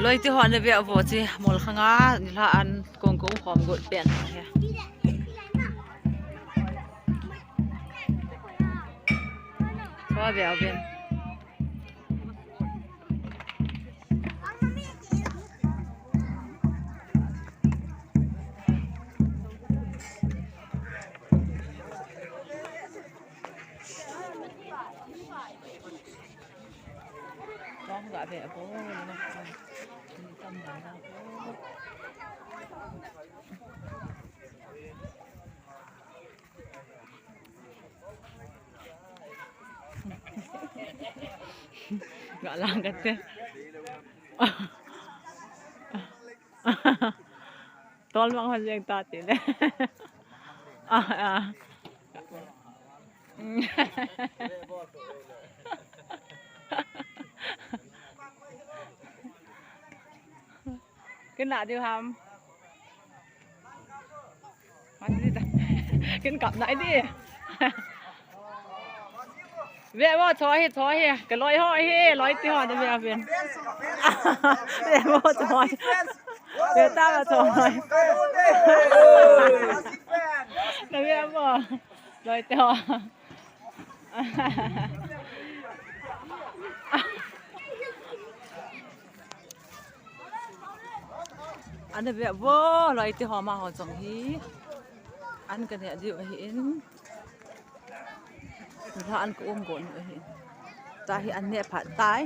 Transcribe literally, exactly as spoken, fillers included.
Loi te ho na ve vo chi, mol khanga nilhah an kong kong khom got pen he. Chua ve ven. Kong ga ve vo. Ga lang kate. Tol mang hon jeng ta ti le. Ah, ah. Kin la diu ham. Kin kap nai di. Ve vo, choi hi, choi hi. Ka loi ho hi, loi te ho de ve ven. Ve vo, choi. Ve ta vo, choi. Na ve vo. Loi te ho. Ana ve vo, loi te ho, amaho jong hi an ka neh diu ahin. Nilhah an ka um got u ahin. Tua hi an neh phat tai.